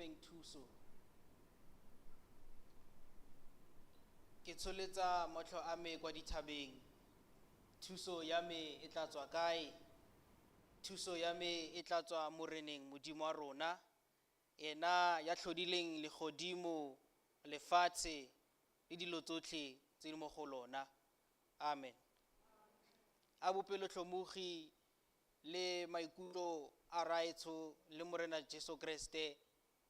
Kopeng thuso. Ke tsholetsa matlho a me kwa dithabeng. Thuso ya me e tla tswa kae? Thuso ya me e tla tswa Moreneng Modimo wa rona, ena ya tlhodileng legodimo, lefatshe le dilo tsotlhe tse di mo go lona. Amen. A bopelotlhomogi le maikutlo a raetsho le Morena Jesu Kreste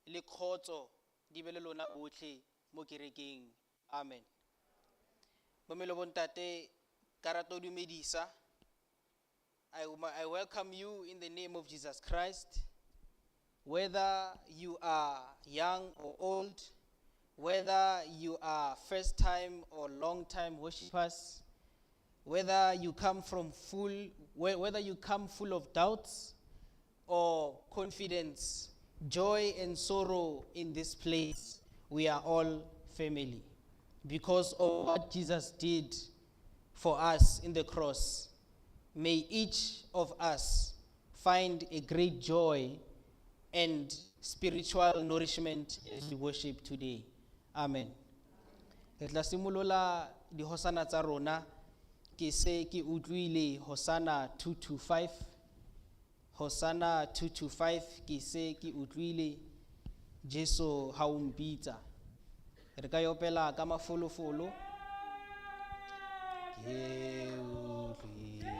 le kgotso di be le lona botlhe mo kerekeng. Amen. Bomme le bontate, ka rata ho dumedisa. I welcome you in the name of Jesus Christ. Whether you are young or old, whether you are first time or long time worshipers, whether you come from full, whether you come full of doubts or confidence, joy and sorrow in this place, we are all family. Because of what Jesus did for us in the cross, may each of us find a great joy and spiritual nourishment as we worship today. Amen. Re tla simolola dihosana tsa rona. Ke se ke utlwile Hosana 225. Hosana 225, ke se ke utlwile Jesu ha o mpitsa. Re ka e opela ka mafolofolo. Ke utlwile.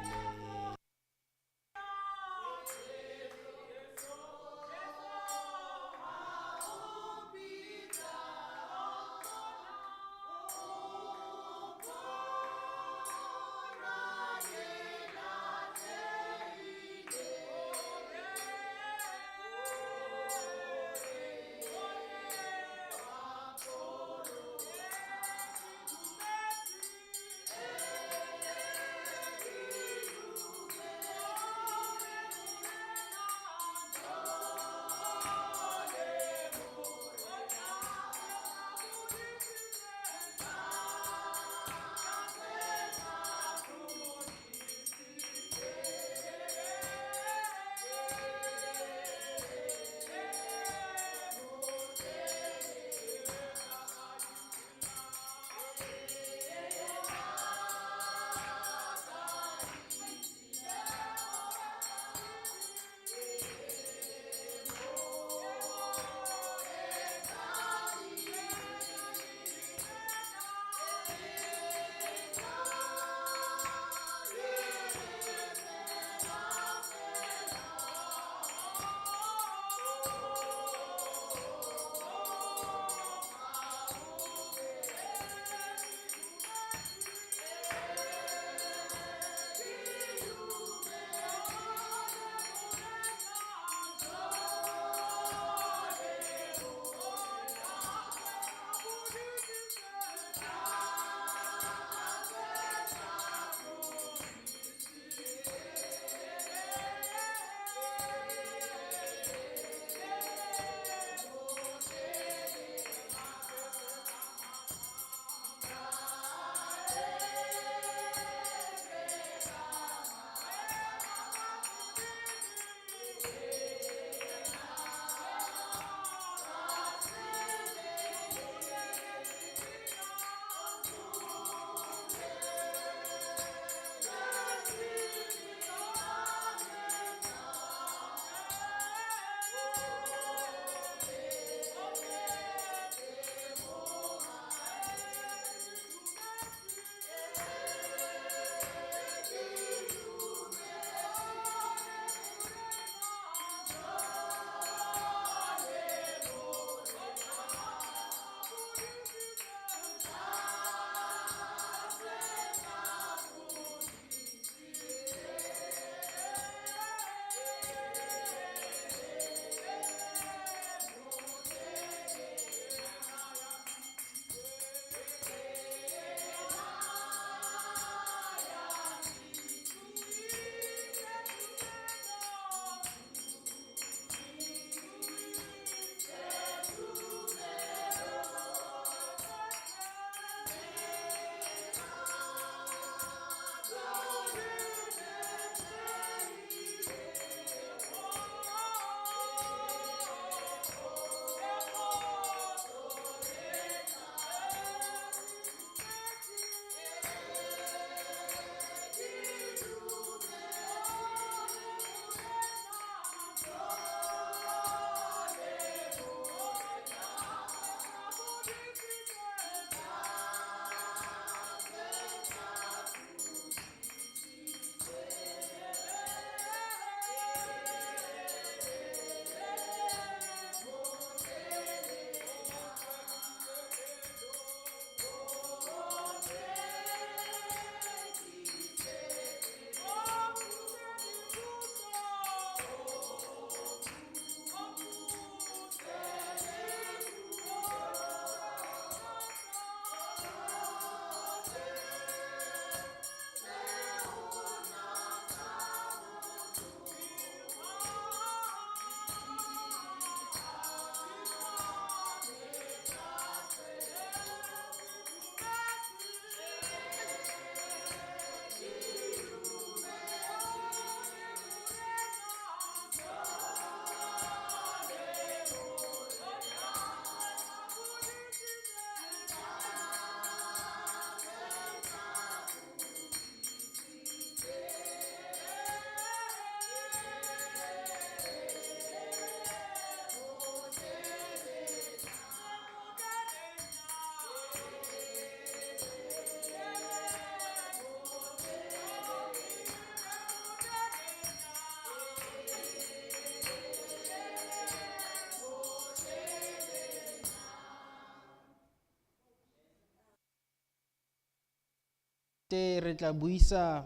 Te re tla buisa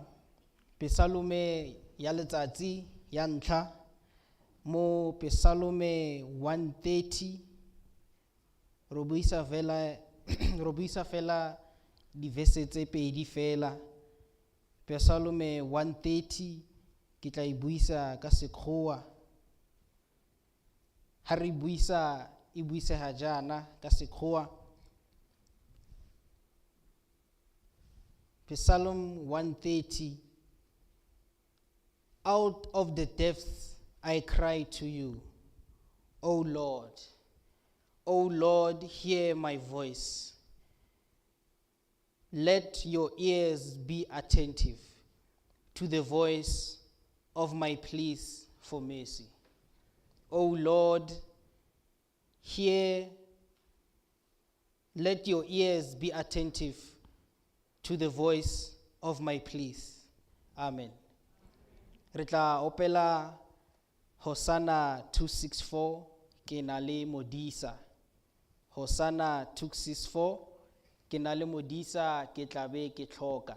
Pesalome ya letsatsi ya ntlha mo Pesalome 130. Re buisa fela re buisa fela divese tse pedi fela. Pesalome 130 ke tla e buisa ka Sekgowa. Ha re buisa e buisega jaana ka Sekgowa. Psalm 130. Out of the depths I cry to you, O Lord. O Lord, hear my voice. Let your ears be attentive to the voice of my pleas for mercy. O Lord, hear, let your ears be attentive to the voice of my pleas. Amen. Re tla opela Hosanna 264 ke na le modisa. Hosanna 264 ke na le modisa ke tla be ke tlhoka.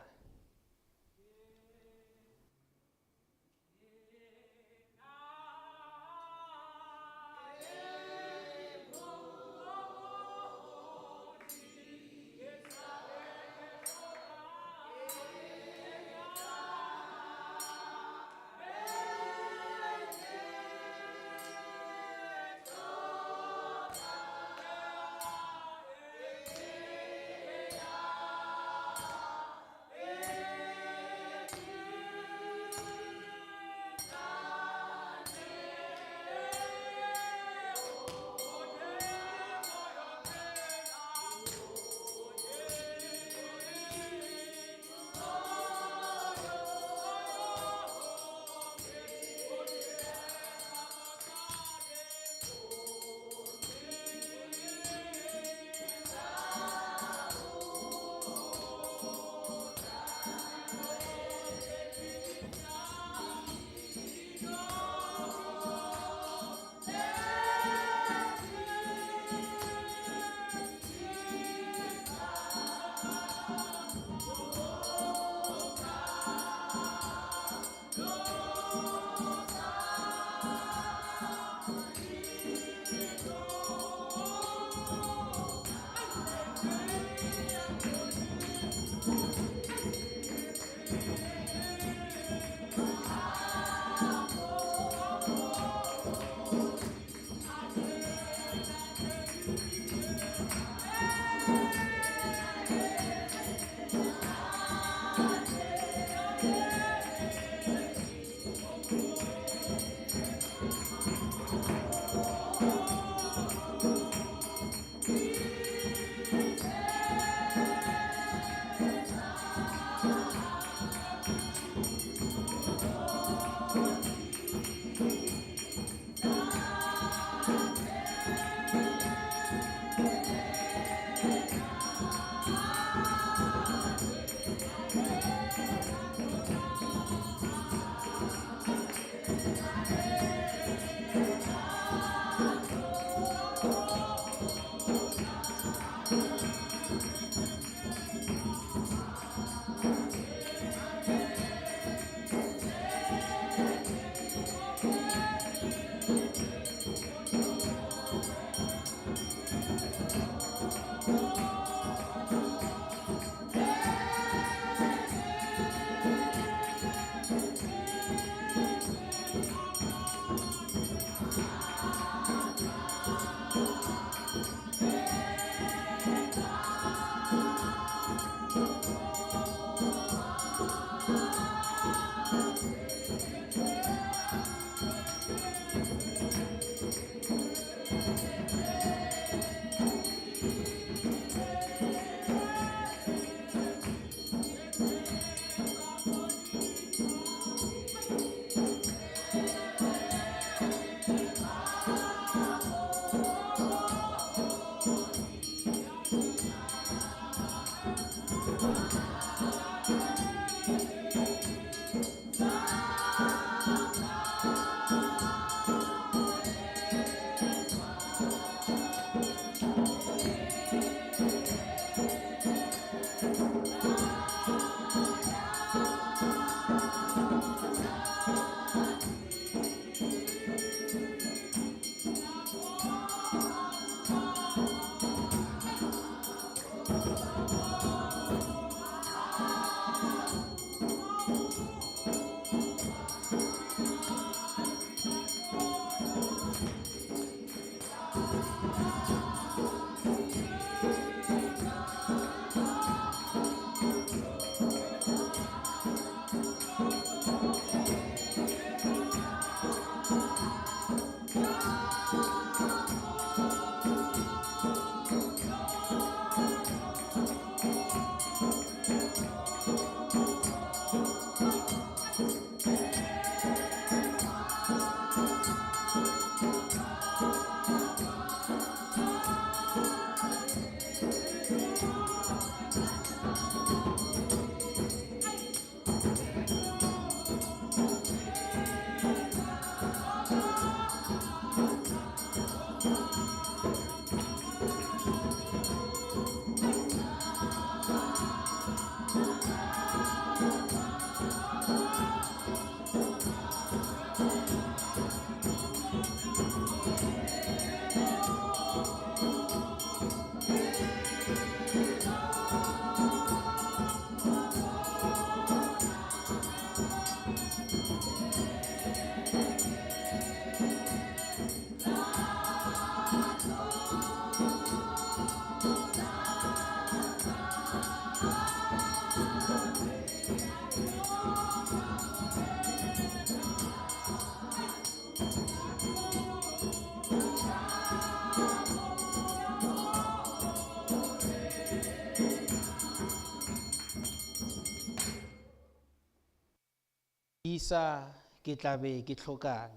Isa ke tlabe ke tlhokang.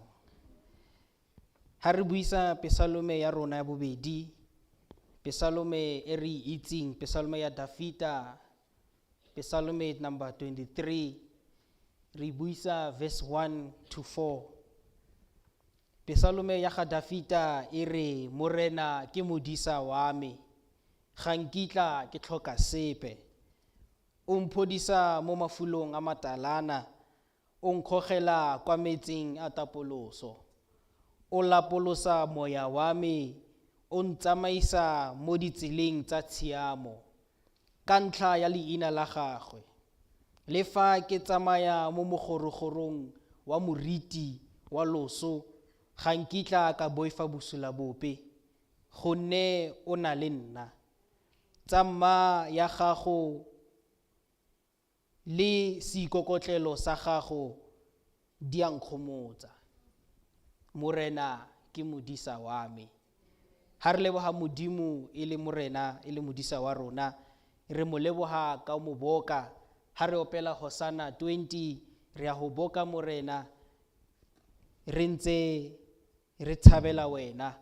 Ha re buisa pesalome ya rona ya bobedi, pesalome e re itseng, pesalome ya Dafita, pesalome number 23, re buisa verse 1 to 4. Pesalome ya ga Dafita e re, Morena ke modisa wa me, ga nkitla ke tlhoka sepe. O mphodisa mo mafulong a matalana, o nkgogela kwa metsing a tapoloso. O lapolosa moya wa me, o ntsamaisa mo ditseleng tsa tshiamo ka ntlha ya leina la gagwe. Le fa ke tsamaya mo mogorogorong wa moriti wa loso, ga nkitla ka boifa bosula bope, gonne o na le nna. Tsamma ya gago le seikokotlelo sa gago di a nkgomotsa. Morena ke modisa wa me. Ha re leboga Modimo e le Morena, e le modisa wa rona, re mo leboga ka mo boka. Ha re opela Hosanna 20, re ya go boka Morena, re ntse re tshabela wena,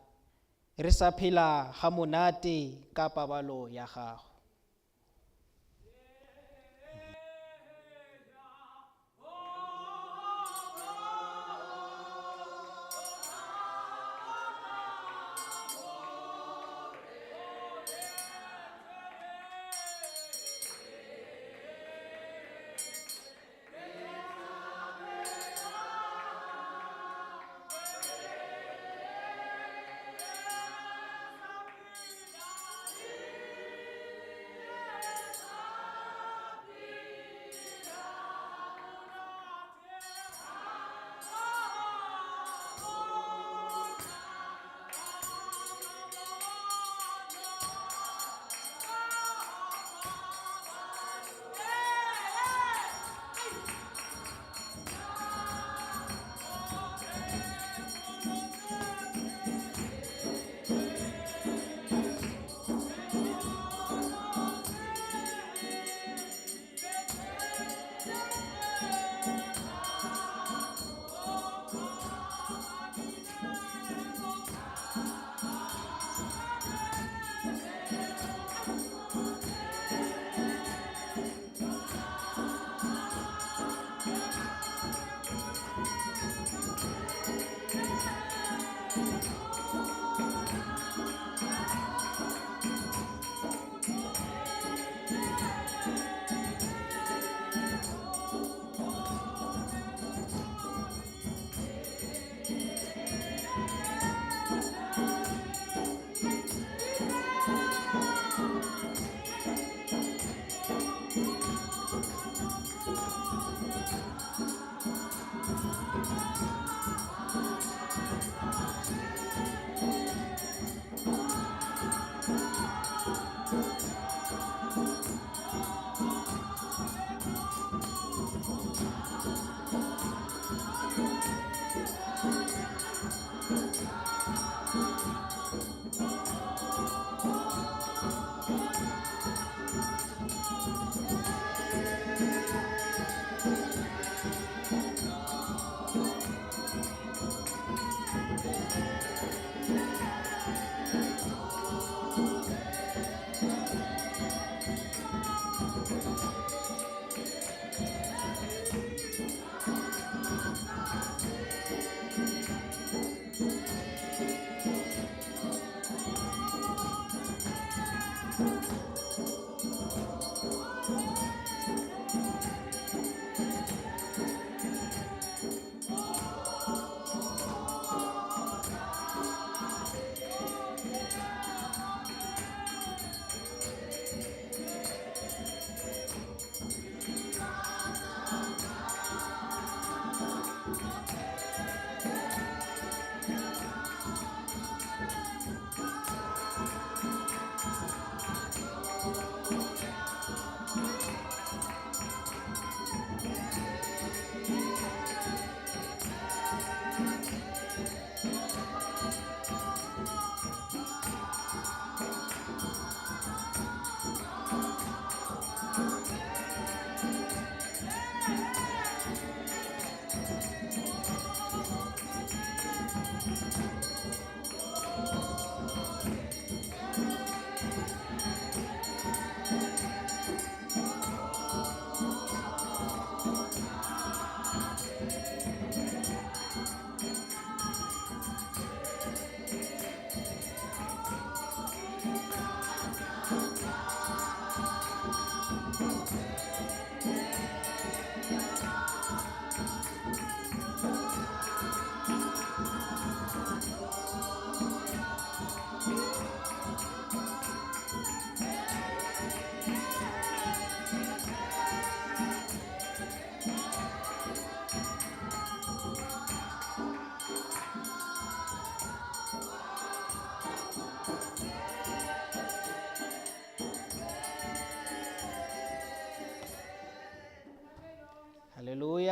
re sa phela ga monate ka pabalo ya gago.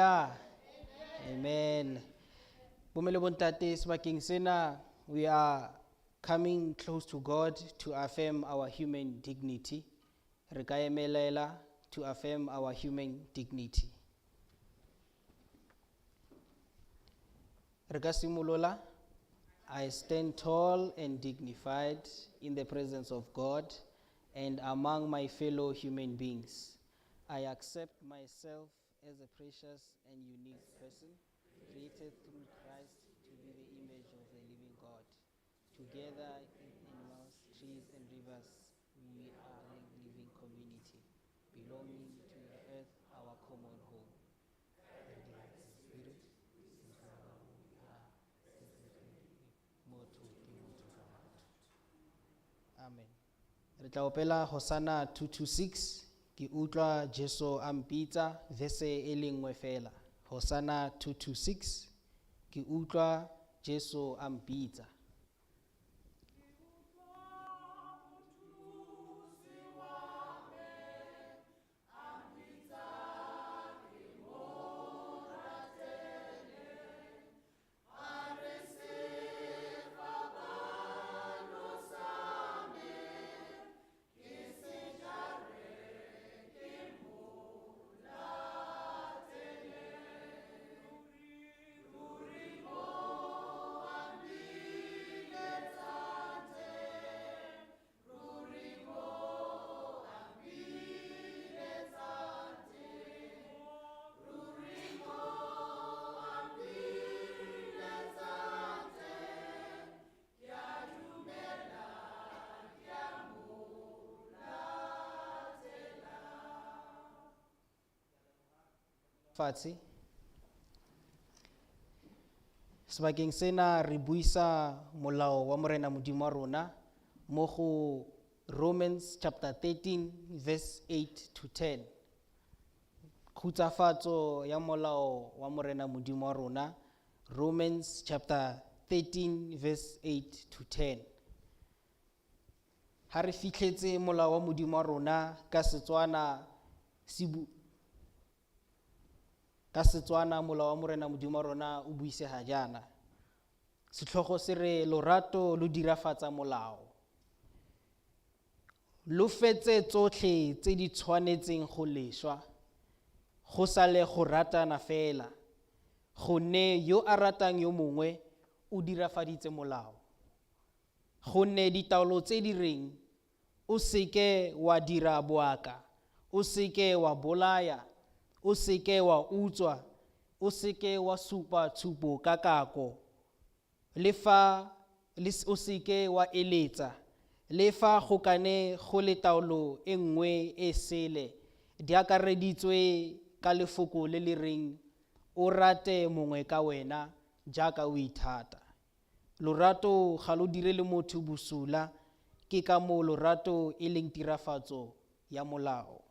Hallelujah. Amen. Bomme le bontate, sebakeng sena, we are coming close to God to affirm our human dignity. Re ka emelela to affirm our human dignity. Re ka simolola. I stand tall and dignified in the presence of God and among my fellow human beings. I accept myself as a precious and unique person, created through Christ to be the image of the living God. Together with animals, trees, and rivers, we are a living community, belonging to the earth, our common home. Amen. Re tla opela Hosanna 226, ke utlwa Jesu a mpitsa, verse e le nngwe fela. Hosanna 226, ke utlwa Jesu a mpitsa. Fatshe. Sebakeng sena re buisa molao wa Morena Modimo wa rona mo go Romans chapter 13 verse 8 to 10. Khutsafatso ya molao wa Morena Modimo wa rona, Romans chapter 13 verse 8 to 10. Ha re fitlhetse molao wa Modimo wa rona ka Setswana se ka Setswana molao wa Morena Modimo wa rona o buisega jaana. Setlhogo se re lorato lo dirafatsa molao. Lo fetse tsotlhe tse di tshwanetseng go leswa, go sale go ratana fela. Gonne yo a ratang yo mongwe o dirafaditse molao. Gonne ditaolo tse di reng o seke wa dira boaka, o seke wa bolaya, o seke wa utswa, o seke wa supa tshupo ka kako, le fa le o seke wa eletsa, le fa go kane go le taolo e nngwe e sele, di akareditswe ka lefoko le le reng o rate mongwe ka wena jaaka o ithata. Lorato ga lo direle motho bosula, ke ka moo lorato e leng tirafatso ya molao.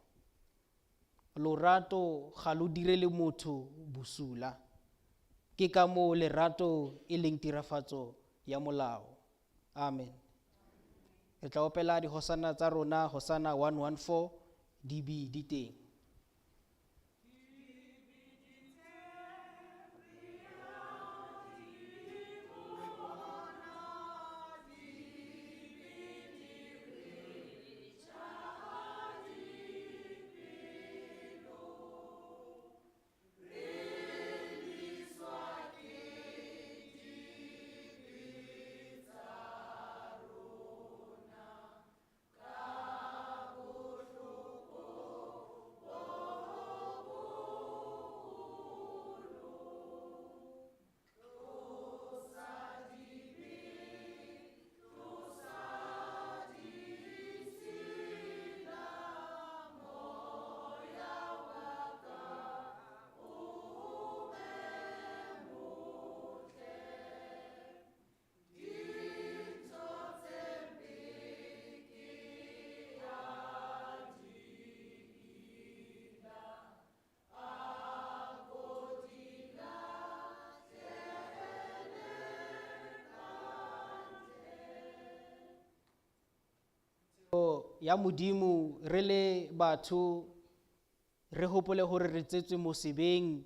Lorato ga lo direle motho bosula, ke ka moo lerato e leng tirafatso ya molao. Amen. Re tla opela dihosana tsa rona, Hosana 114, di bi di teng. Ya Modimo re le batho re hopole hore re tsetswe mo sebeng,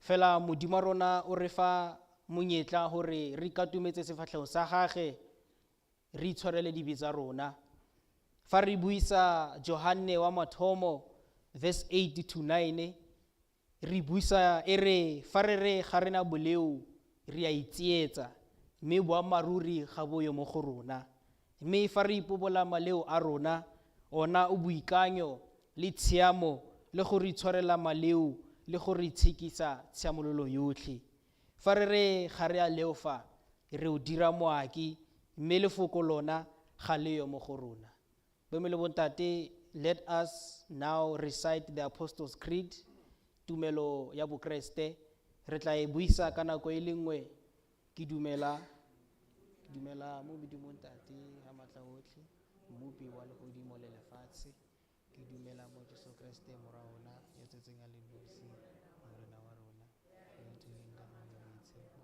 Fela Modimo wa rona o re fa monyetla gore re ikatumetse sefatlhego sa gage, re itshwarele dibe tsa rona. Fa re buisa Johanne wa mathomo verse 8 to 9, re buisa e re fa re re ga rena boleo re a itsietsa, mme boammaaruri ga boyo mo go rona. Mme fa re ipobola maleo a rona, ona o boikanyo le tshiamo le go re itshwarela maleo le go re itshekisa tshiamololo yotlhe. Fa re re ga re a leofa, re o dira moaki, mme lefoko lona ga leyo mo go rona. Bomme le bontate, let us now recite the Apostles' Creed, tumelo ya Bokreste. Re tla e buisa ka nako e le nngwe. Ke dumela, ke dumela mo Modimong Tate ga matla otlhe, mmopi wa legodimo le lefatshe. Ke dumela mo Jesu Kreste morwa ona yo tsetseng a le nosi, Morena wa rona, yo o tswileng ka Moya o Boitshepo,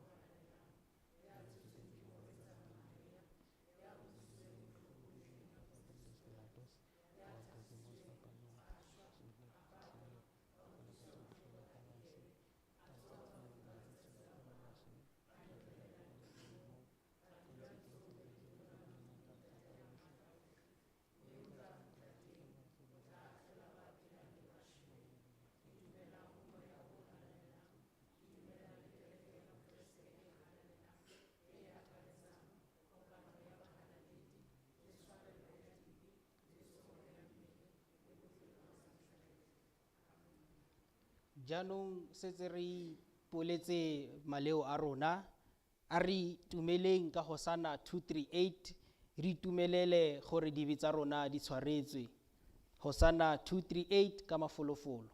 Jaanong setse re ipoletse maleo a rona, a re itumeleng ka Hosana 238, re itumelele gore dibe tsa rona di tshwaretswe. Hosana 238 ka mafolofolo.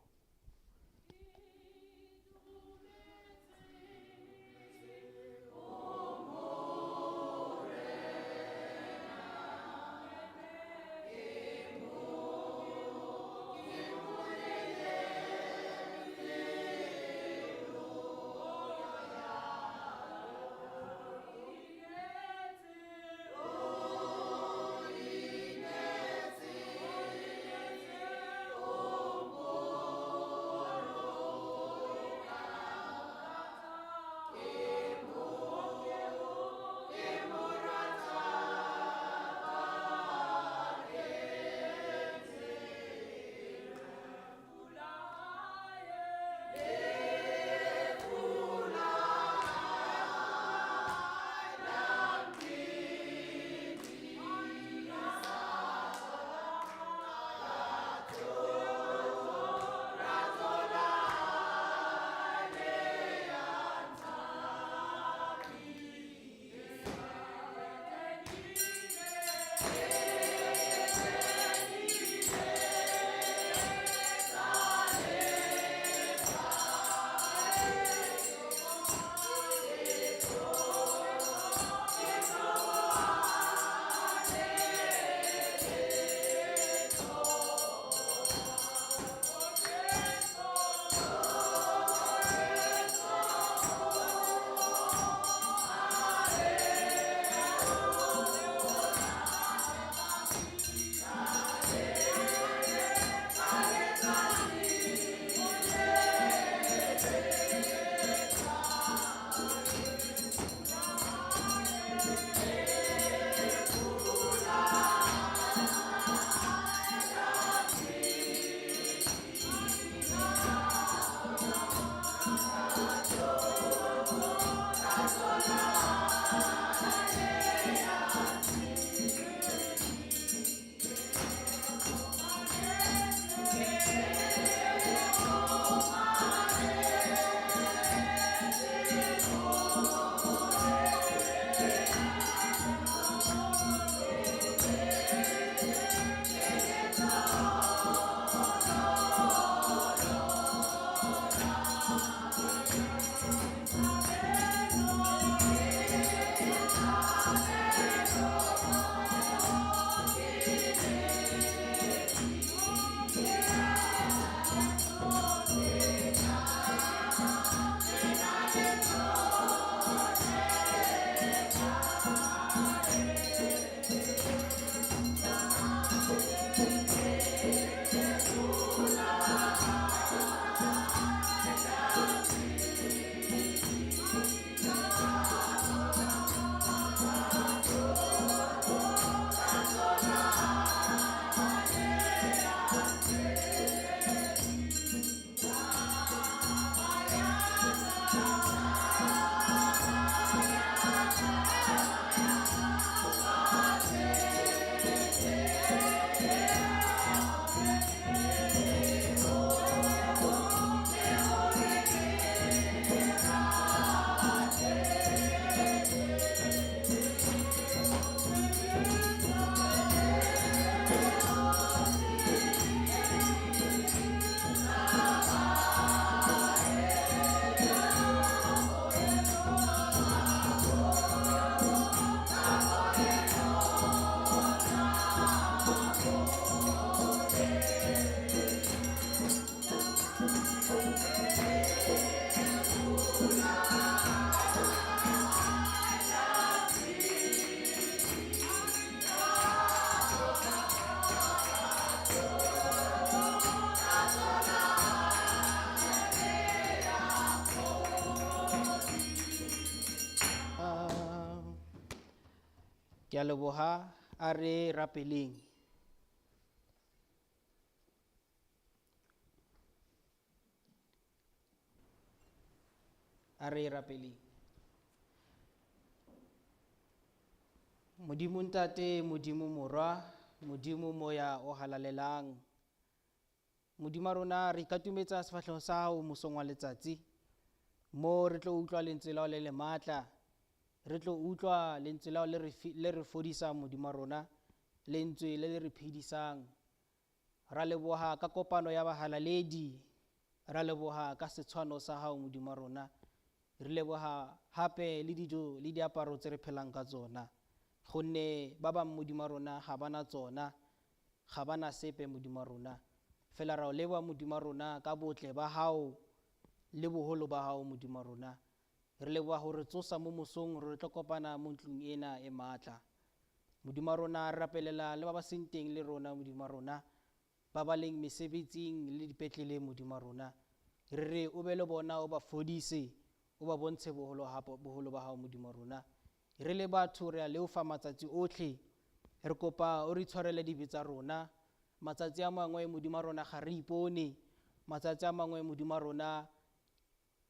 Ke a leboga, a re rapeleng. A re rapeleng. Modimo Ntate, Modimo Morwa, Modimo Moya o halalelang. Modimo wa rona, re ikatumetsa sefatlhego sa gago mosong wa letsatsi mo re tlo utlwa lentswe la le le maatla, re tlo utlwa lentswe la le le re fodisang. Modimo wa rona, lentswe le le re phedisang. Ra leboga ka kopano ya bahalaledi, ra leboga ka setshwano sa gago, Modimo wa rona. Re leboga gape le dijo le diaparo tse re phelang ka tsona, gonne ba bangwe, Modimo wa rona, ga ba na tsona, ga ba na sepe, Modimo wa rona. Fela ra o leboga, Modimo wa rona, ka botle ba gago le boholo ba gago, Modimo wa rona. Re leboga gore tsosa mo mosong re tlo kopana mo ntlong ena e maatla. Modimo wa rona, re rapelela le ba ba seng teng le rona, Modimo wa rona, ba ba leng mesebetsing le dipetleleng. Modimo wa rona, re re o be le bona, o ba fodise, o ba bontshe boholo ba gago, Modimo wa rona. Re le batho re a leofa matsatsi otlhe, re kopa o re itshwarele dibe tsa rona. Matsatsi a mangwe, Modimo wa rona, ga re ipone. Matsatsi a mangwe, Modimo wa rona,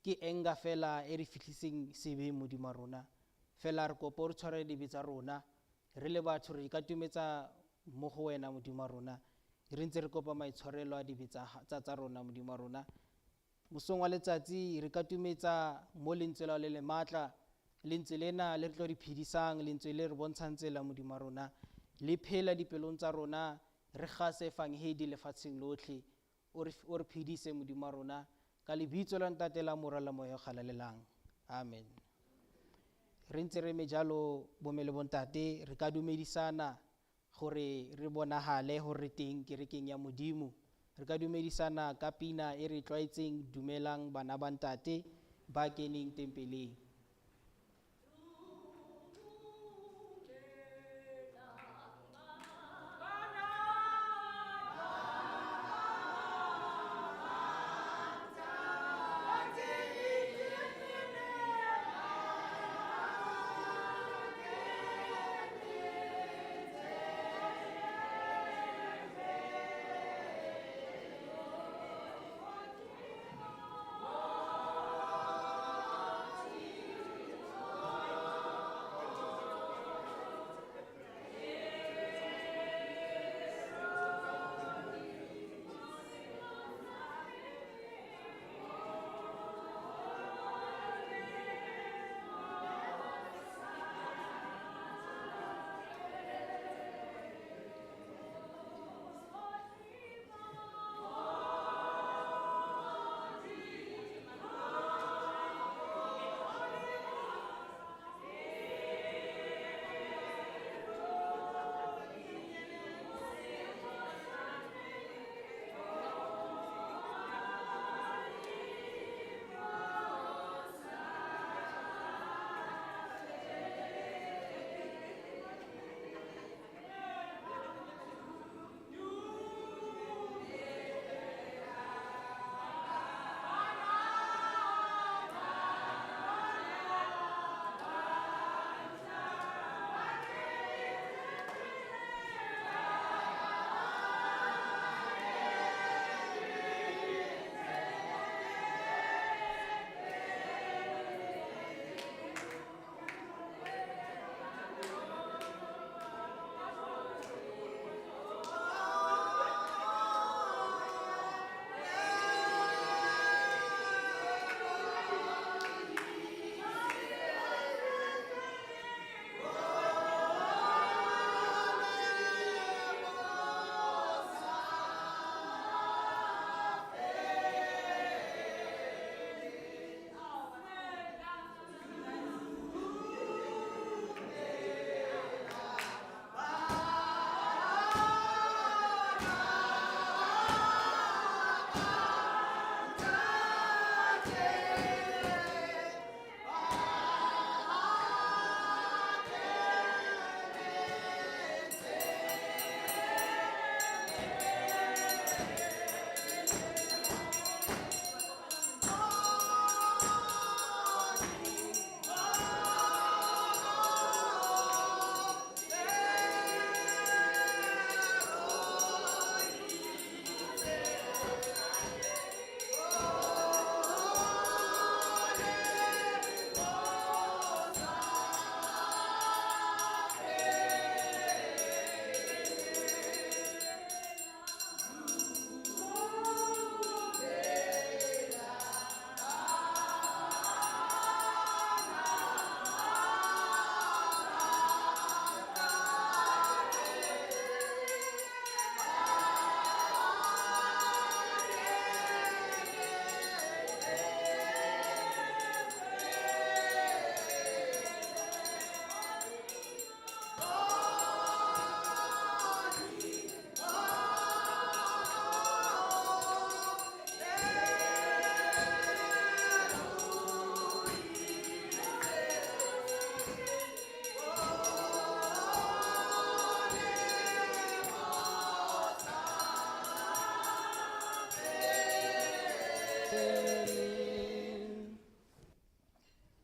ke enga fela e re fitlhiseng sebeng, Modimo wa rona. Fela re kopa o re tshwarele dibe tsa rona. Re le batho re ikatumetsa mo go wena, Modimo wa rona, re ntse re kopa maitshwarelo a dibe tsa rona, Modimo wa rona. Mosong wa letsatsi re katumetsa mo lentswe la le le maatla, lentswe lena le re tlo re phedisang, lentswe le re bontshang tsela, Modimo wa rona. Le phela dipelong tsa rona, re gase efangedi lefatsheng lotlhe. O re phedise, Modimo wa rona, ka lebitso la Ntate, la Morwa la Moya o galalelang, amen. Re ntse re eme jalo, bomme le bontate, re ka dumedisana gore re bonagale gore re teng kerekeng ya Modimo. Re ka dumedisana ka pina e re tlwaetseng, Dumelang Bana ba Ntate ba keneng tempeleng. Thank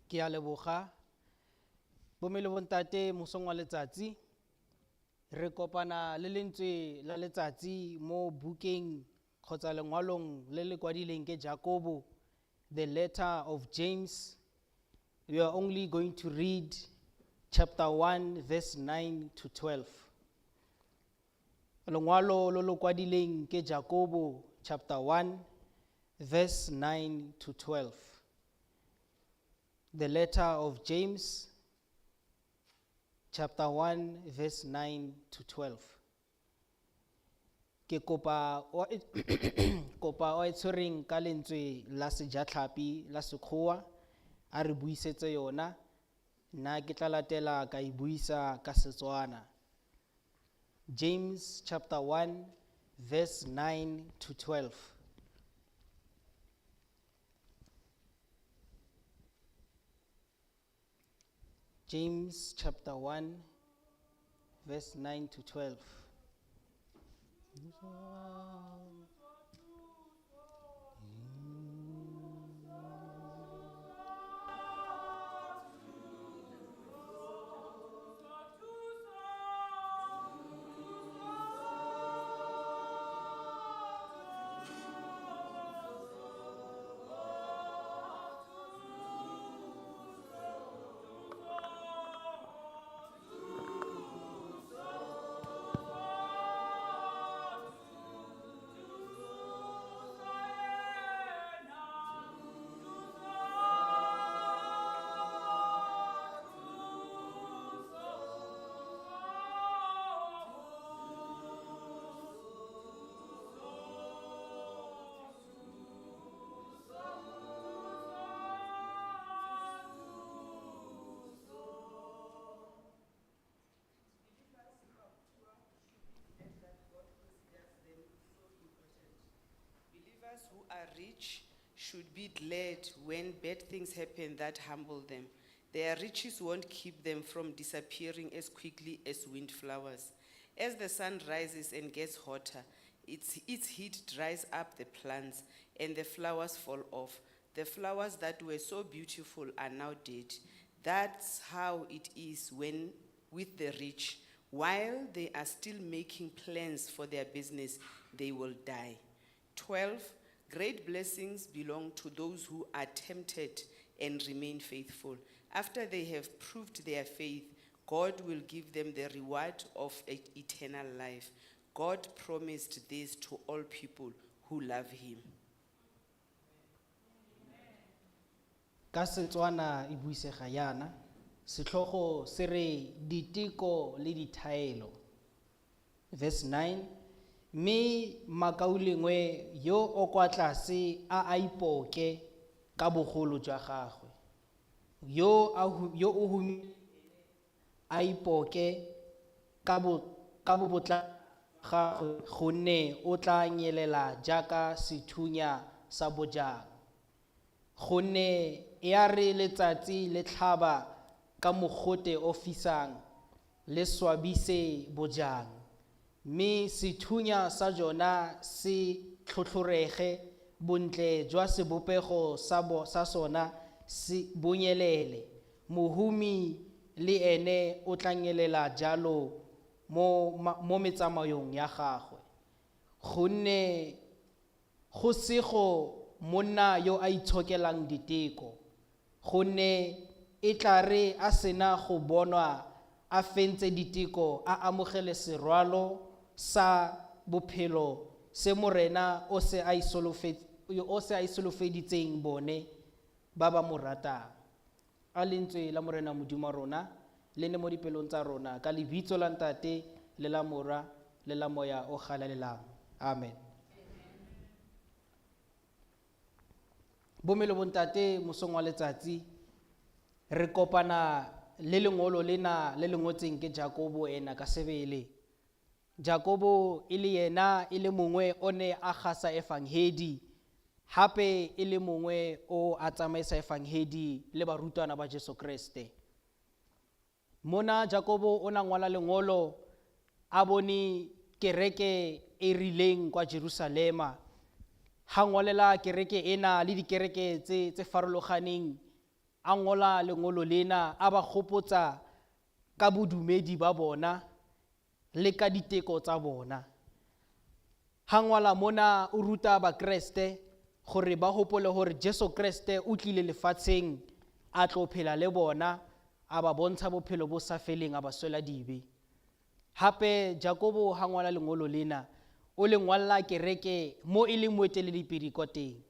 Ke a leboga. Bomme le bontate mosong wa letsatsi re kopana le lentswe la letsatsi mo bukeng kgotsa lengwalong le le kwadileng ke Jakobo, the letter of James. We are only going to read chapter 1 verse 9 to 12. Lengwalo lo lo kwadileng ke Jakobo chapter 1 verse 9 to 12. The letter of James chapter 1 verse 9 to 12. Ke kopa o kopa o e tshwereng ka lentswe la sejatlhapi la sekgowa a re buisetse yona, nna ke tla latela ka e buisa ka Setswana. James chapter 1 verse 9 to 12. James chapter 1 verse 9 to 12. Believers who are rich should be glad when bad things happen that humble them. Their riches won't keep them from disappearing as quickly as windflowers. As the sun rises and gets hotter, its heat dries up the plants and the flowers fall off. The flowers that were so beautiful are now dead. That's how it is when with the rich. While they are still making plans for their business, they will die. 12 Great blessings belong to those who are tempted and remain faithful. After they have proved their faith, God will give them the reward of eternal life. God promised this to all people who love him. Ka Setswana e buisega yana, setlhogo se re diteko le dithaelo. Verse 9, mme makaulengwe yo o kwa tlase a a ipoke ka bogolo jwa gagwe, yo a yo o humileng a ipoke ka bo ka bobotla gagwe, gonne o tla nyelela jaaka sethunya sa bojang. Gonne ya re letsatsi le tlhaba ka mogote o fisang, le swabise bojang, mme sethunya sa jona se tlhotlhorege, bontle jwa sebopego sa, bo, sa sona se bonyelele. Mohumi le ene o tla nyelela jalo mo, mo metsamayong ya gagwe. Gonne go sego monna yo a itshokelang diteko, gonne e tla re a sena go bonwa a fentse diteko, a amogele serwalo sa bophelo se Morena o se a o se a isolofeditseng bone ba ba mo ratang. A lentswe la Morena Modimo wa rona le ne mo dipelong tsa rona ka lebitso la Ntate le la Mora le la Moya o galalelang. Amen. Bomme le bontate mosong wa letsatsi re kopana le lengolo lena le le ngotseng ke Jakobo ena ka sebele. Jakobo e le yena e le mongwe o ne a gasa efangedi, hape e le mongwe o a tsamaisa efangedi le barutwana ba Jesu Kreste. Mona Jakobo o na ngwala lengolo a bone kereke e rileng kwa Jerusalema. Ha ngolela kereke ena le dikereke tse farologaneng, a ngola lengolo lena a ba gopotsa ka bodumedi ba bona le ka diteko tsa bona. Ha ngwala mona o ruta Bakreste gore ba gopole gore Jesu Kreste o tlile lefatsheng a tlo phela le bona, a ba bontsha bophelo bo sa feleng, a ba swela dibe. Hape Jakobo ha ngwala lengolo lena o le ngwalla kereke mo e leng moeteledipele kwa teng.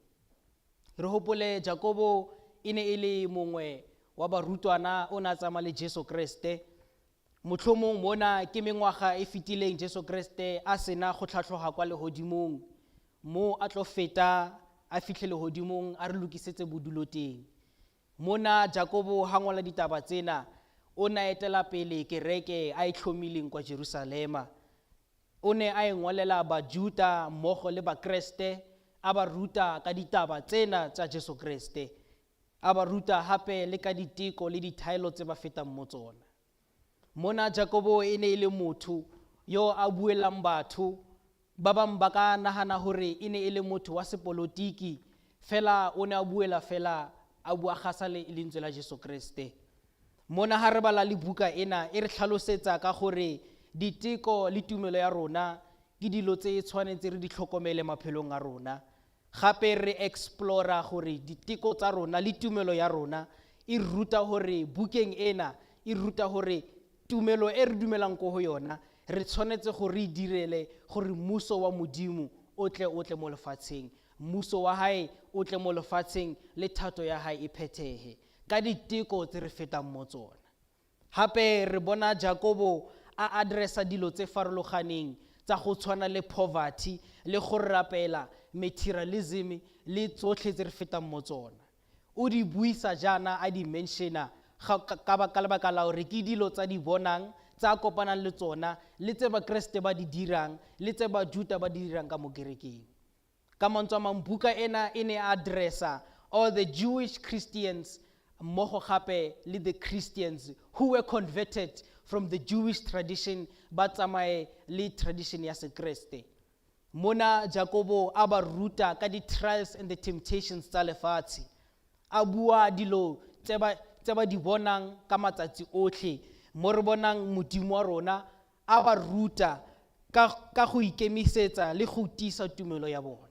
Re gopole Jakobo e ne e le mongwe wa barutwana, o ne a tsamaya le Jesu Kreste. Mohlomong mona ke mengwaga e fetileng Jesu Kreste a sena go tlhatlhoga kwa legodimong, mo a tlo feta a fitlhe legodimong a re lokisetse bodulo teng. Mona Jakobo ha ngola ditaba tsena o ne a etela pele kereke a e tlhomileng kwa Jerusalema. O ne a e ngwalela Bajuta mmogo le Bakreste, a ba ruta ka ditaba tsena tsa Jesu Kreste, a ba ruta hape le ka diteko le dithaelo tse ba fetang mo tsona. Mona Jakobo e ne e le motho yo a buelang batho. Ba bangwe ba ka nagana gore e ne e le motho wa sepolotiki, fela o ne a buela fela a bua gasa le lentswe la Jesu Kreste. Mona ha re bala le buka ena e re tlhalosetsa ka gore diteko le tumelo ya rona ke dilo tse e tshwanetse re di tlhokomele maphelong a rona. Gape re explora gore diteko tsa rona le tumelo ya rona e ruta gore bukeng ena e ruta gore tumelo e re dumelang ko go yona re tshwanetse gore re direle gore mmuso wa Modimo o tle mo lefatsheng, mmuso wa hae o tle mo lefatsheng le thato ya hae e phethehe ka diteko tse re fetang mo tsona. Hape re bona Jakobo a addressa dilo tse farologaneng tsa go tshwana le poverty le go rapela, materialism le tsotlhe tse re fetang mo tsona. O di buisa jaana a di mentiona ka lebaka la gore ke dilo tsa di bonang, tsa kopanang le tsona, le tse Bakreste ba di dirang, le tse Bajuta ba di dirang ka mo kerekeng. Ka mantswe a mang, buka ena e ne addressa all the Jewish Christians mmogo gape le the Christians who were converted from the Jewish tradition ba tsamaye le tradition ya Sekreste. Mona Jakobo a ba ruta ka di-trials and the temptations tsa lefatshe, a bua dilo tse ba di bonang ka matsatsi otlhe, mo re bonang Modimo wa rona a ba ruta ka go ikemisetsa le go tiisa tumelo ya bona.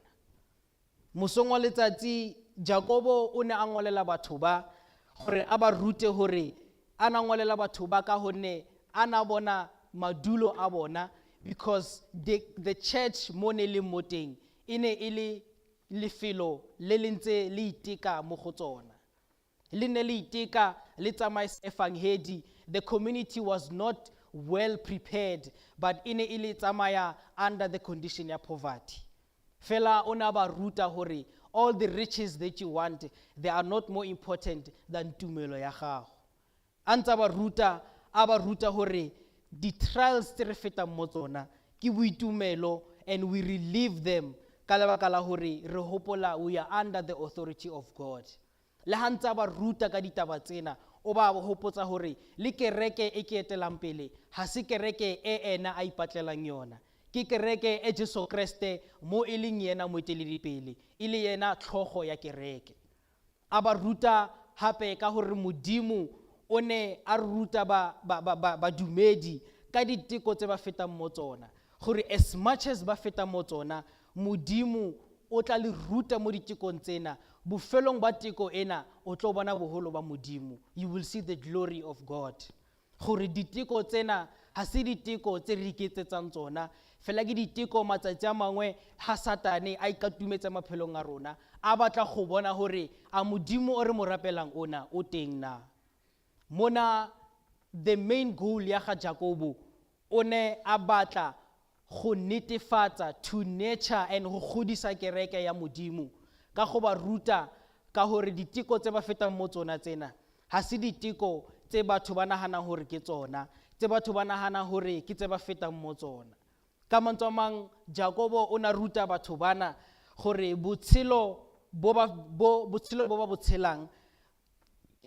Mosong wa letsatsi Jakobo o ne a ngwalela batho ba gore a ba rute gore a na ngwalela batho ba ka gonne a na bona madulo a bona, because the church mo ne leng mo teng e ne e le lefelo le le ntse le iteka mo go tsona. Le ne le iteka le tsamaisa efangedi. The community was not well prepared, but e ne e le tsamaya under the condition ya poverty. Fela o ne a ba ruta gore all the riches that you want, they are not more important than tumelo ya gago. A ntse a ba ruta, a ba ruta gore di-trials tse re fetang mo tsona ke boitumelo, and we relieve them ka lebaka la gore re hopola we are under the authority of God. Le ha ntse a ba ruta ka ditaba tsena, o ba hopotsa gore le kereke e ke etelang pele ha se kereke e ena a ipatlelang yona, ke kereke e Jesu Kreste mo e leng yena moeteledipele, e le yena tlhogo ya kereke. A ba ruta hape ka gore Modimo o ne a ruta badumedi ka diteko tse ba fetang mo tsona, gore as much as ba fetang mo tsona, Modimo o tla le ruta mo ditekong tsena. Bofelong ba teko ena o tlo bona boholo ba Modimo, you will see the glory of God. Gore diteko tsena ha se diteko tse re iketsetsang tsona fela, ke diteko matsatsi a mangwe ha Satane a ikatumetsa maphelong a rona, a batla go bona gore a Modimo o re mo rapelang ona o teng na. Mona the main goal ya ga Jakobo o ne a batla go netefatsa to nurture and go godisa kereke ya Modimo ka go ba ruta ka gore diteko tse ba fetang mo tsona tsena ha se diteko tse batho ba naganang gore ke tsona, tse batho ba naganang gore ke tse ba fetang mo tsona. Ka mantswe a mang, Jakobo o na ruta batho bana gore botshelo bo ba bo tshelang,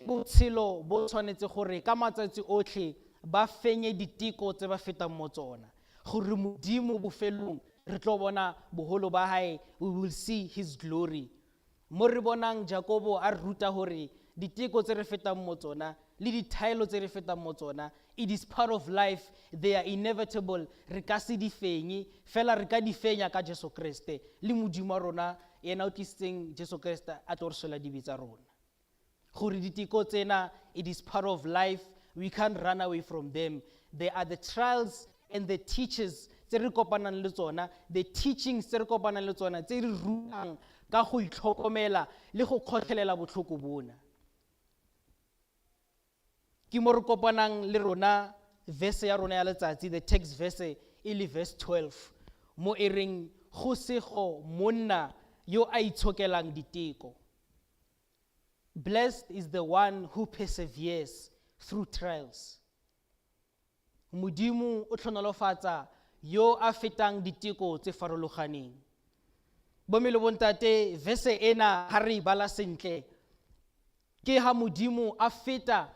botshelo bo tshwanetse gore ka matsatsi otlhe ba fenye diteko tse ba fetang mo tsona, gore Modimo bofelong Re tlo bona boholo ba hae, we will see his glory. Mo re bonang Jakobo a re ruta hore diteko tse re fetang mo tsona le dithaelo tse re fetang mo tsona, it is part of life, they are inevitable, re ka se di fenye, fela re ka di fenya ka Jesu Kreste le Modimo wa rona, yena o tlisitseng Jesu Kreste a tlo re swela dibe tsa rona. Gore diteko tsena, it is part of life, we can't run away from them. They are the trials and the teachers tse re kopanang le tsona, the teachings tse re kopanang le tsona tse re rutang ka go itlhokomela le go kgotlhelela botlhoko bona. Ke mo re kopanang le rona verse ya rona ya letsatsi, the text verse e le verse 12, mo e reng go sego monna yo a itshokelang diteko. Blessed is the one who perseveres through trials. Modimo o tlhonolofatsa yo a fetang diteko tse farologaneng. Bomme le bontate, verse ena ha re e bala sentle, ke ha Modimo a feta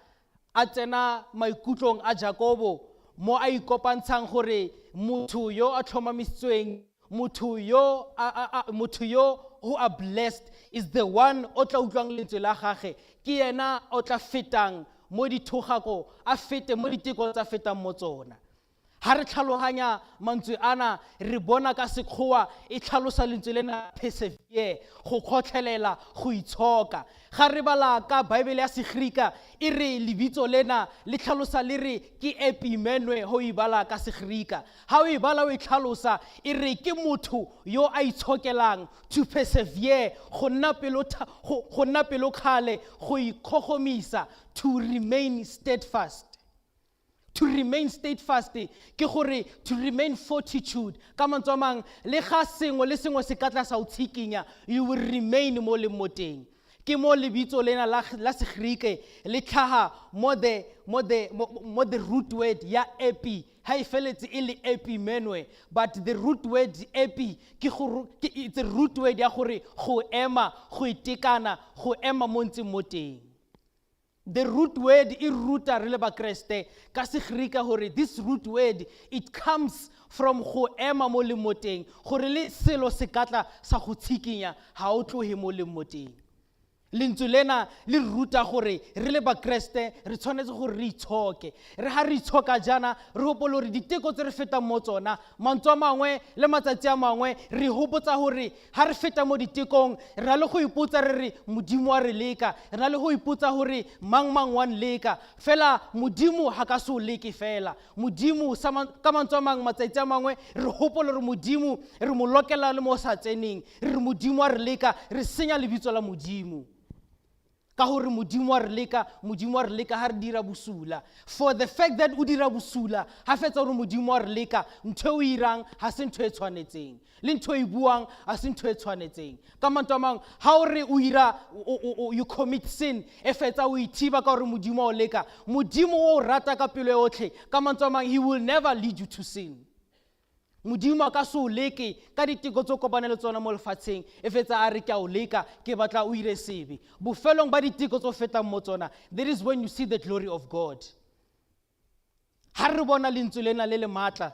a tsena maikutlong a Jakobo mo a ikopantshang gore motho yo a tlhomamisitsweng, motho yo a, a, a, motho yo who are blessed is the one o tla utlwang lentswe la gage, ke yena o tla fetang mo dithogako, a fete mo diteko tsa fetang mo tsona. Ha re tlhaloganya mantswe ana, re bona ka Sekgowa e tlhalosa lentswe lena persevere, go kgotlhelela, go itshoka. Ga re bala ka Bible ya Segerika, e re lebitso lena le tlhalosa le re ke epimenwe ho e bala ka Segerika. Ha o e bala o e tlhalosa, e re ke motho yo a itshokelang, to persevere, go nna pelo go, go nna pelokgale, go ikgogomisa, to remain steadfast. To remain steadfast ke gore to remain fortitude. Ka mantswe a mang, le ga sengwe le sengwe se ka tla sa o tshikinya, you will remain mo leng mo teng. Ke mo lebitso lena la Segerike le tlhaga mo the root word ya epi, ha e feletse e le epimenwe, but the root word epi ke go, ke, it's a root word ya gore go ema, go itekana, go ema mo ntseng mo teng. The root word e ruta re le Bakreste ka Segerika gore this root word, it comes from go ema mo leng mo teng, gore le selo se ka tla sa go tshikinya, ha o tlohe mo leng mo teng. Lentswe lena le ruta gore re le Bakreste re tshwanetse gore re itshoke. Re ha re itshoka jaana, re gopole gore diteko tse re fetang mo tsona, mantswe a mangwe le matsatsi a mangwe, re hopotsa gore ha re feta mo ditekong, re na le go ipotsa re re Modimo wa re leka, re na le go ipotsa gore mang mang wa nleka, fela Modimo ha ka se o leke fela. Modimo sa ka mantswe a mangwe, matsatsi a mangwe, re gopole gore Modimo re mo lokela le mo sa tseneng, re re Modimo wa re leka, re senya lebitso la Modimo. Ka gore Modimo wa re leka, Modimo wa re leka ha re dira bosula. For the fact that o dira bosula, ha fetsa gore Modimo wa re leka, ntho e o irang ha se ntho e tshwanetseng, le ntho e buang ha se ntho e tshwanetseng. Ka mantswe a mang, ha o re o ira, you commit sin, e fetsa o ithiba ka gore Modimo wa o leka. Modimo o o rata ka pelo yotlhe. Ka mantswe a mang, he will never lead you to sin. Modimo a ka se o leke ka diteko tse o kopane le tsona mo lefatsheng, e fetsa a re ke a o leka, ke batla o ire sebe. Bofelong ba diteko tse o fetang mo tsona, that is when you see the glory of God. Ha re bona lentswe lena le le matla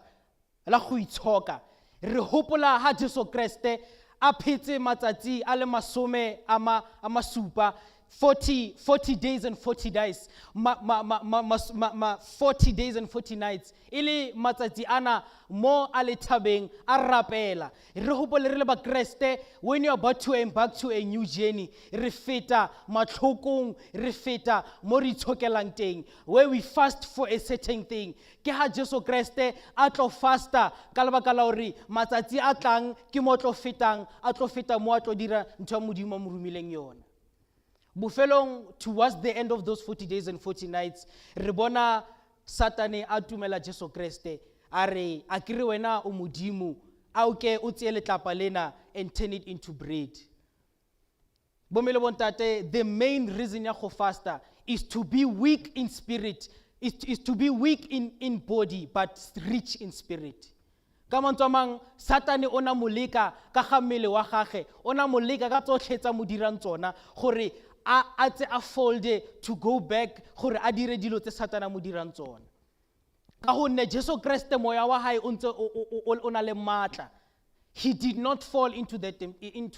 la go itshoka, re hopola ha Jesu Kreste a phetse matsatsi a le masome a a masupa, 40 days and 40 days, ma, ma, ma, ma, ma, ma, ma, 40 days and 40 nights, e le matsatsi ana mo a le thabeng a rapela. Re hopole re le Bakreste, when you are about to embark to a new journey, re feta matlhokong, re feta mo re itshokelang teng, where we fast for a certain thing. Ke ha Jesu Kreste a tlo fasta ka lebaka la hore matsatsi a tlang ke mo tlo fetang, a tlo feta mo a tlo dira ntho ya Modimo a mo romileng yona. Bofelong, towards the end of those 40 days and 40 nights, re bona Satane a tumela Jesu Kreste, a re, a kere wena o Modimo, a o ke o tseye letlapa lena and turn it into bread. Bomme le bontate, the main reason ya go fasta is to be weak in spirit, is to be weak in body, but rich in spirit. Ka mantswe a mang, Satane o na mo leka ka ga mmele wa gagwe, o na mo leka ka tsotlhe tsa mo dirang tsona, gore a tse a folde to go back, gore a dire dilo tse Satane a mo dirang tsona. Ka gonne Jesu Kreste moya wa hae o ntse o na le matla. He did not fall into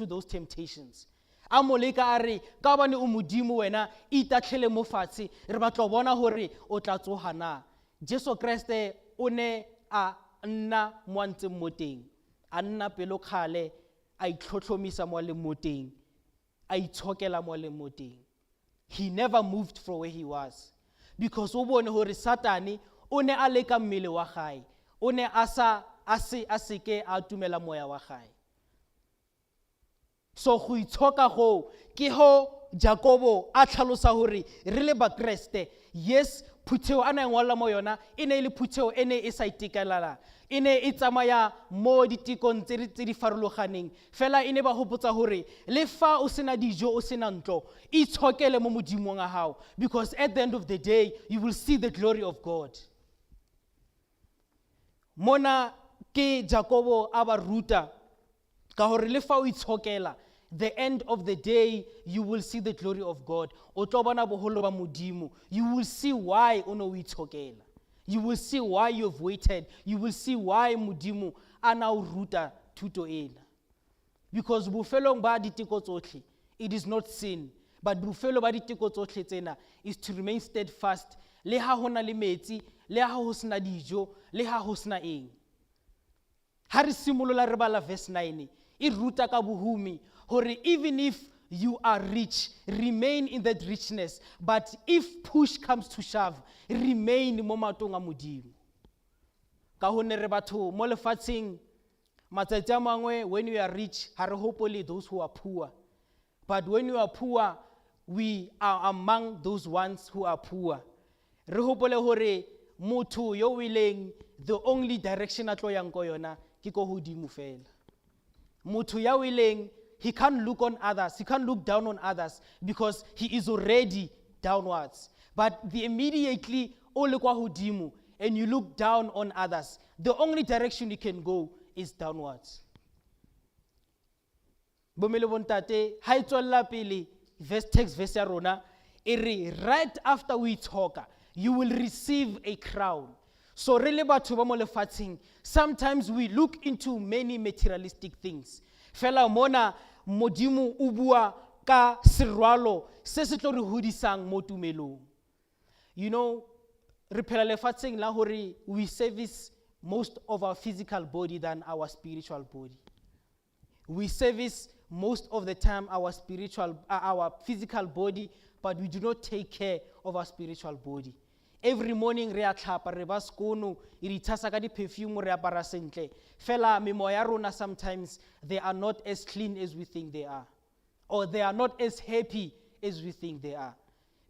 those temptations. A mo leka a re, ka gobane o Modimo wena, itatlhele mo fatshe, re batla go bona gore o tla tsoga na. Jesu Kreste o ne a nna mo a ntseng mo teng, a nna pelokgale, a itlhotlhomisa mo a leng mo teng, a itshokela mo a leng mo teng. He never moved from where he was, because o bone gore Satane o ne a leka mmele wa gae, o ne a sa a se a seke a atumela moya wa gae. So go itshoka go ke ho Jakobo a tlhalosa gore re le Bakreste, yes, phutheo a na e ngwalela mo yona e ne e le phutheo e ne e sa itekanela, e ne e tsamaya mo ditekong tse di farologaneng, fela e ne ba gopotsa gore le fa o sena dijo, o sena ntlo, itshokele mo Modimong a gago, because at the end of the day you will see the glory of God. Mona ke Jakobo a ba ruta ka gore le fa o itshokela, the end of the day you will see the glory of God. O tlo bona boholo ba Modimo. You will see why o ne o itshokela. You will see why you have waited. You will see why Modimo a na o ruta thuto ena, because bofelong ba diteko tsotlhe, it is not sin, but bofelo ba diteko tsotlhe tsena is to remain steadfast, le ha ho na le metsi, le ha ho sena dijo, le ha ho sena eng. Ha re simolola re bala verse 9, e ruta ka bohumi, gore even if you are rich, remain in that richness, but if push comes to shove, remain mo maotong a Modimo. Ka gonne re batho mo lefatsheng, matsatsi a mangwe when you are rich, ga re gopole those who are poor, but when you are poor, we are among those ones who are poor. Re gopole gore motho yo o ileng, the only direction a tlo yang ko yona ke ko godimo fela. Motho ya o ileng, he can't look on others, he can't look down on others, because he is already downwards. But the immediately o le kwa godimo and you look down on others, the only direction you can go is downwards. Bomme le bontate, ha e tswella pele verse, text verse ya rona e re, right after o itshoka, you will receive a crown. So re le batho ba mo lefatsheng, sometimes we look into many materialistic things. Fela mona Modimo o bua ka serwalo se se tlo re hodisang mo tumelong. Re phela lefatsheng la hore we service most of our physical body than our spiritual body. We service most of the time our physical body, but we do not take care of our spiritual body. Every morning re a tlhapa, re ba sekono, re itshasa ka di-perfume, re apara sentle, fela memoya ya rona, sometimes they are not as clean as we think they are, or they are not as happy as we think they are,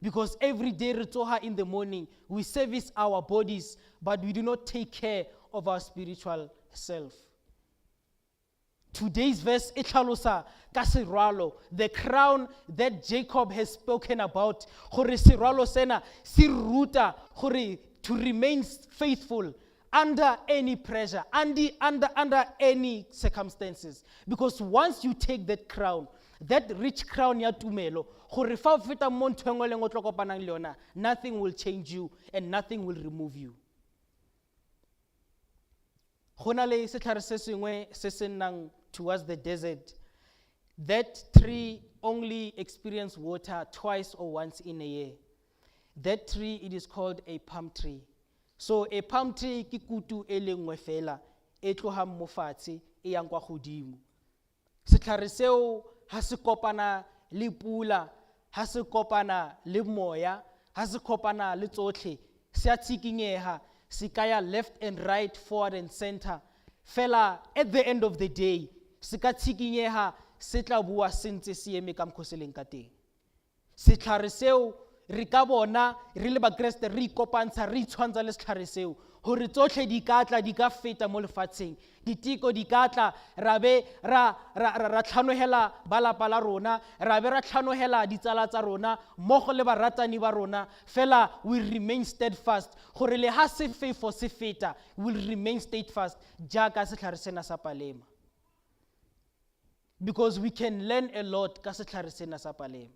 because every day re tsoha in the morning, we service our bodies, but we do not take care of our spiritual self. Today's verse e tlhalosa ka serwalo, the crown that Jacob has spoken about, gore serwalo sena se ruta gore to remain faithful under any pressure, under any circumstances, because once you take that crown, that rich crown ya tumelo, gore fa o feta mo ntho e nngwe le nngwe o tlo kopanang le yona, nothing will change you and nothing will remove you. Go na le setlhare se sengwe se se nnang towards the desert. That tree only experience water twice or once in a year. That tree, it is called a palm tree. So a palm tree ke kutu e le nngwe fela e tlohang mo fatshe e yang kwa godimo. Setlhare seo ha se kopana le pula, ha se kopana le moya, ha se kopana le tsotlhe, se a tshikinyega, se ka ya left and right, forward and center, fela at the end of the day se ka tshikinyega, se tla bua se ntse se eme ka mokgwa o se leng ka teng. Setlhare seo, re ka bona re le Bakreste re ikopantsha, re itshwantsha le setlhare seo, gore tsotlhe di ka tla, di ka feta mo lefatsheng, diteko di ka tla, ra be ra tlhanogela ba lapa la rona, ra be ra tlhanogela ditsala tsa rona mmogo le baratani ba rona, fela we remain steadfast, gore le ha sefefo se feta, we will remain steadfast jaaka setlhare sena sa palema, because we can learn a lot ka setlhare sena sa palema.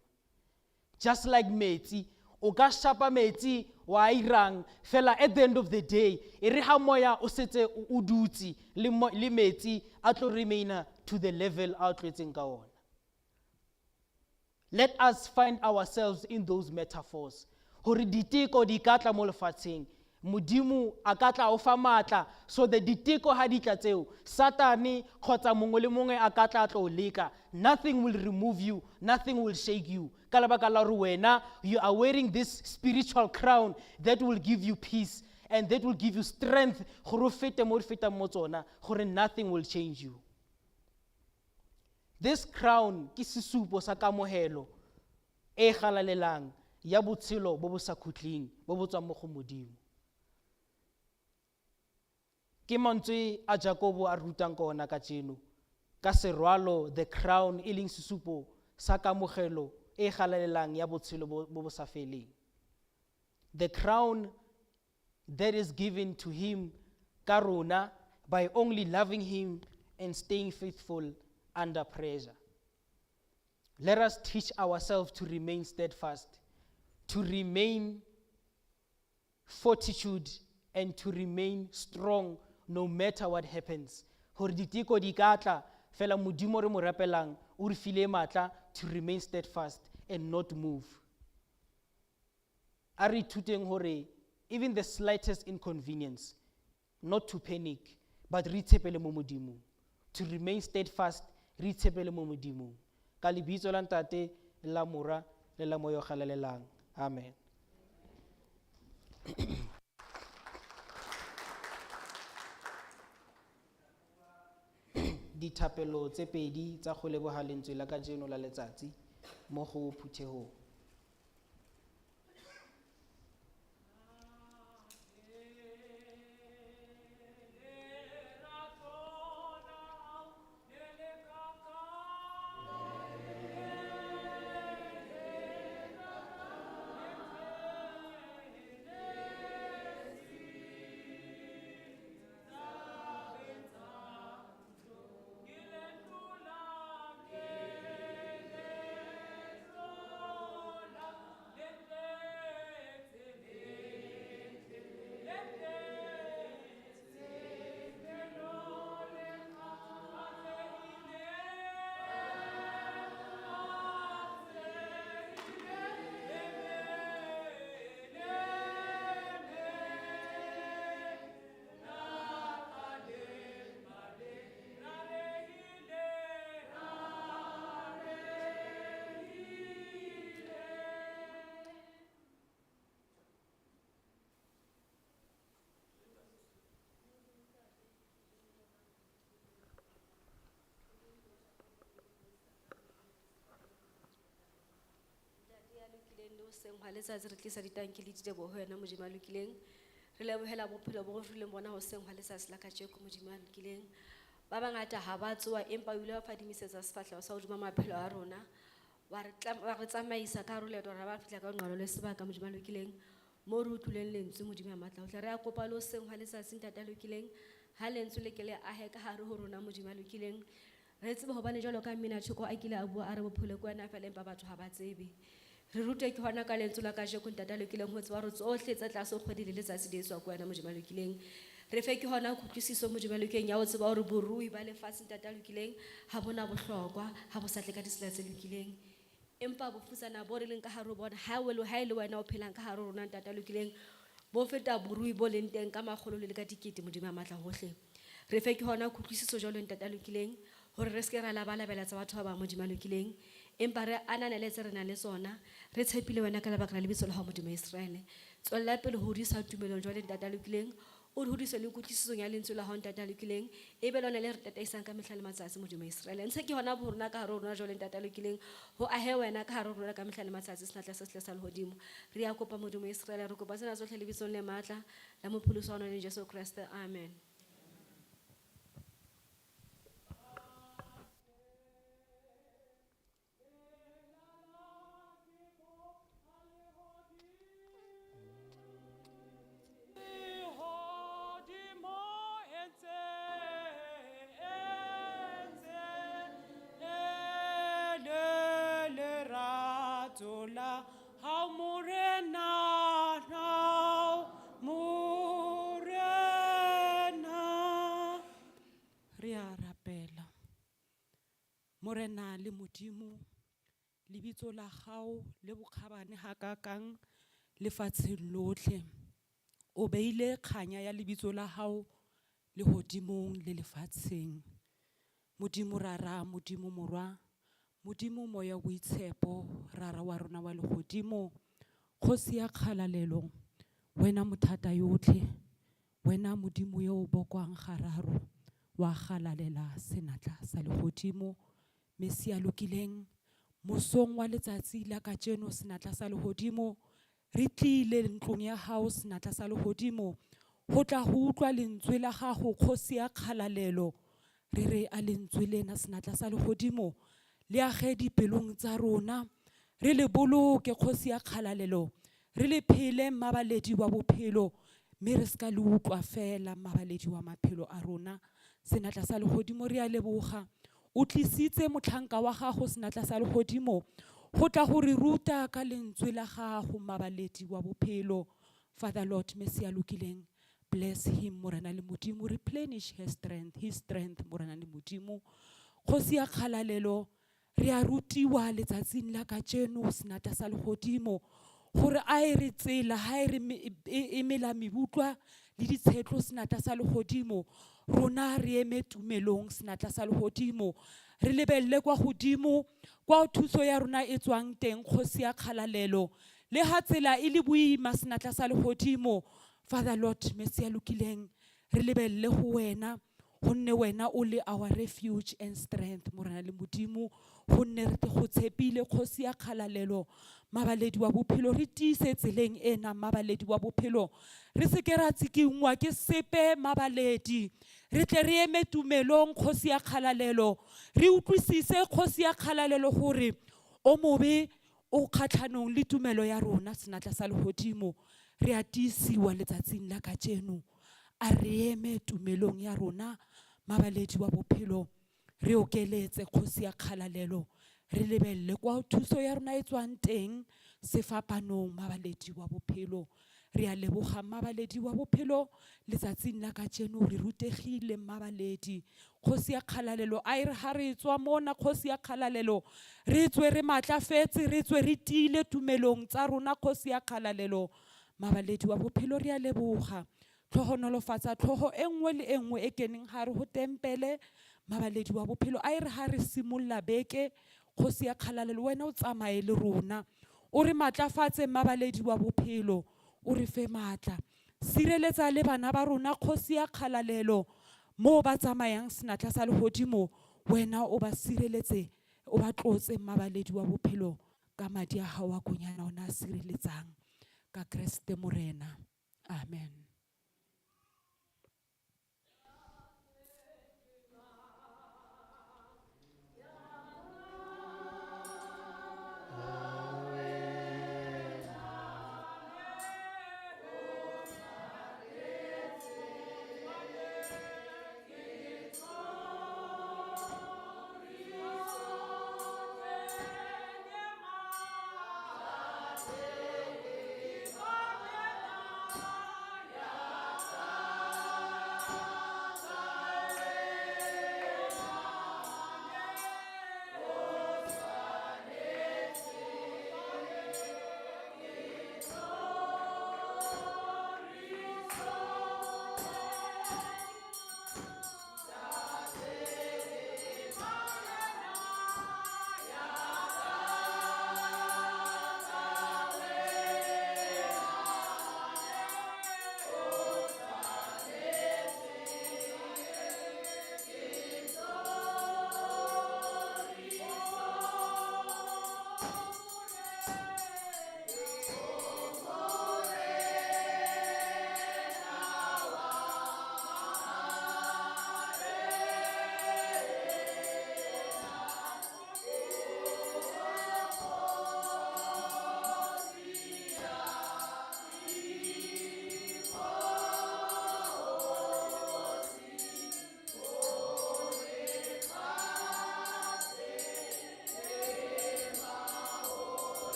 Just like metsi, O ka shapa metsi wa irang fela, at the end of the day e re ha moya o setse o dutse le metsi a tlo remaina to the level a o tlwetseng ka ona. Let us find ourselves in those metaphors gore diteko di ka tla mo lefatsheng, Modimo a ka tla o fa maatla so that diteko ha di tla tseo, Satane kgotsa mongwe le mongwe a ka tla tlo leka, nothing will remove you, nothing will shake you, ka lebaka la gore wena you are wearing this spiritual crown that will give you peace and that will give you strength gore o fete mo re fetang mo tsona, gore nothing will change you. This crown ke sesupo sa kamohelo e galalelang ya botshelo bo bo sa khutleng bo bo tswang mo go Modimo. Ke mantswe a Jakobo a rutang ka ona kajeno ka serwalo, the crown, e leng sesupo sa kamogelo e galalelang ya botshelo bo bo sa feleng. The crown that is given to him ka rona by only loving him and staying faithful under pressure. Let us teach ourselves to remain steadfast, to remain fortitude and to remain strong no matter what happens. Gore diteko di ka tla fela, Modimo re mo rapelang o re file maatla to remain steadfast and not move. A re ithuteng gore even the slightest inconvenience, not to panic, but re itshepele mo Modimong, to remain steadfast, re itshepele mo Modimong. Ka lebitso la Ntate, la Mora le la Moya o galalelang, amen. Dithapelo tse pedi tsa go leboga lentswe la kajeno la letsatsi mo go phuthegong. Ntate ya lokileng le hoseng hwa letsatsi, re tlisa ditanki le diteboho ho wena, Modimo a lokileng. Re lebohela bophelo bo re fileng bona hoseng hwa letsatsi la kajeko, Modimo a lokileng. Ba bangata ha ba tsoha, empa o ile wa fadimisetsa sefahleho sa hodima maphelo a rona. Wa re tsamaisa ka hare ho leeto, ra ba fihla ka nqalo le sebaka, Modimo a lokileng. Moo re utlwileng lentswe, Modimo ya matla ohle. Re a kopa le hoseng hwa letsatsi, Ntate a lokileng, ha lentswe le ke le ahe ka hare ho rona, Modimo a lokileng. Re tsebe hobane jwalo ka Mmina Thoko a kile a bua a re bophelo ke wena feela, empa batho ha ba tsebe. Re rute ke hona ka lentswe la kajeko, Ntate a lokileng, ho tseba hore tsohle tse tlase ho kgwedi le letsatsi di etswa ke wena, Modimo a lokileng. Re fe ke hona kutlwisiso, Modimo a lokileng, ya ho tseba hore borui ba lefatshe, Ntate a lokileng, ha bona bohlokwa ha bo sa tle ka ditsela tse lokileng. Empa bofutsana bo re leng ka hare ho bona, ha e le wena o phelang ka hare ho rona, Ntate a lokileng, bo feta borui bo leng teng ka makgolo le ka dikete, Modimo a matla hohle. Re fe ke hona kutlwisiso jwalo, Ntate a lokileng, hore re seke ra labalabela tsa batho ba bang, Modimo a lokileng, empa re ananele tse re nang le tsona, re tshepile wena ka lebaka la lebitso la hao, Modimo wa Iseraele. Tswella pele ho hodisa tumelong jwale, Ntate a lokileng, o re hodise le kutlwisisong ya lentswe la hao, Ntate a lokileng, e be lona le re tataisang ka mehla le matsatsi, Modimo wa Iseraele. Ntshe ke hona bo rona ka hare ho rona jwale, Ntate a lokileng, ho ahe wena ka hare ho rona ka mehla le matsatsi, senatla se setle sa lehodimo. Re a kopa, Modimo wa Iseraele, re kopa tsena tsohle lebitsong le matla la mopholosi wa rona Jesu Kreste, amen. Lerato la hao Morena. Morena le Modimo, lebitso la hao le bokgabane hakakang lefatsheng lotlhe. O beile kganya ya lebitso la hao lehodimong le lefatsheng. Modimo Rara, Modimo Morwa, Modimo Moya o Boitshepo, Rara wa rona wa legodimo, Kgosi ya kgalalelo, wena mothata yotlhe, wena Modimo yo o bokwang gararo, wa galalela senatla sa legodimo, Mesia lokileng, mosong wa letsatsi la kajeno senatla sa lehodimo, re tlile ntlong ya hao senatla sa lehodimo, ho tla ho utlwa lentswe la gago kgosi ya kgalalelo, re re a lentswe lena senatla sa lehodimo, le age dipelong tsa rona, re le boloke kgosi ya kgalalelo, re le phele mmabaledi wa bophelo, mme re ska le utlwa fela mmabaledi wa maphelo a rona. Senatla sa lehodimo re a leboga, o tlisitse motlhanka wa gago senatla sa legodimo go tla go re ruta ka lentswe la gago mmabaledi wa bophelo. Father Lord, Messia lokileng, bless him Morena le Modimo, replenish his strength, his strength Morena le Modimo. Kgosi ya kgalalelo, re a rutiwa letsatsing la kajeno senatla sa legodimo gore a e re tsela ha e re e mela mebutlwa le ditshetlo senatla sa legodimo, rona re eme tumelong senatla sa legodimo, re lebelle kwa godimo kwa thuso ya rona e tswang teng kgosi ya kgalalelo. Le ha tsela e le boima senatla sa legodimo, Father Lord, Messia lokileng, re lebelle ho wena, gonne wena o le our refuge and strength Morena le Modimo, gonne re go tshepile kgosi ya kgalalelo, mabaledi wa bophelo, re tiise tseleng ena mabaledi wa bophelo, re se ke ra tsikinngwa ke sepe mabaledi, re tle re eme tumelong kgosi ya kgalalelo, re utlwisise kgosi ya kgalalelo gore o mobe o kgatlhanong le tumelo ya rona senatla sa lehodimo. Re a tiisiwa letsatsing la kajeno, a re eme tumelong ya rona mabaledi wa bophelo, re okeletse kgosi ya kgalalelo, re lebelle kwa thuso ya rona e tswang teng sefapanong mabaledi wa bophelo. Re a leboga mabaledi wa bophelo letsatsing la kajeno, re rutegile mabaledi kgosi ya kgalalelo. A e re ha re tswa mona kgosi ya kgalalelo, re tswe re matlafetse, re tswe re tiile tumelong tsa rona kgosi ya kgalalelo mabaledi wa bophelo. Re a leboga, tlhogonolofatsa tlhogo e nngwe le e nngwe e keneng gare go tempele mabaledi wa bophelo. A e re ha re simolla beke kgosi ya kgalalelo, wena o tsamaye le rona, o re matlafatse mabaledi wa bophelo, o re fe matla, sireletsa le bana ba rona kgosi ya kgalalelo mo ba tsamayang senatla sa lehodimo, wena o ba sireletse, o ba tlotse mabaledi wa bophelo ka madi a hao a konyana ona a sireletsang ka Kreste Morena. Amen. Yeah.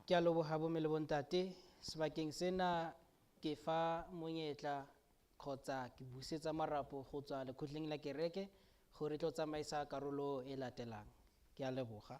Ke a leboga bomme le bontate, sebakeng sena ke fa monyetla kgotsa ke busetsa marapo go tswa lekgotleng la kereke gore tlo tsamaisa karolo e latelang. Ke a leboga.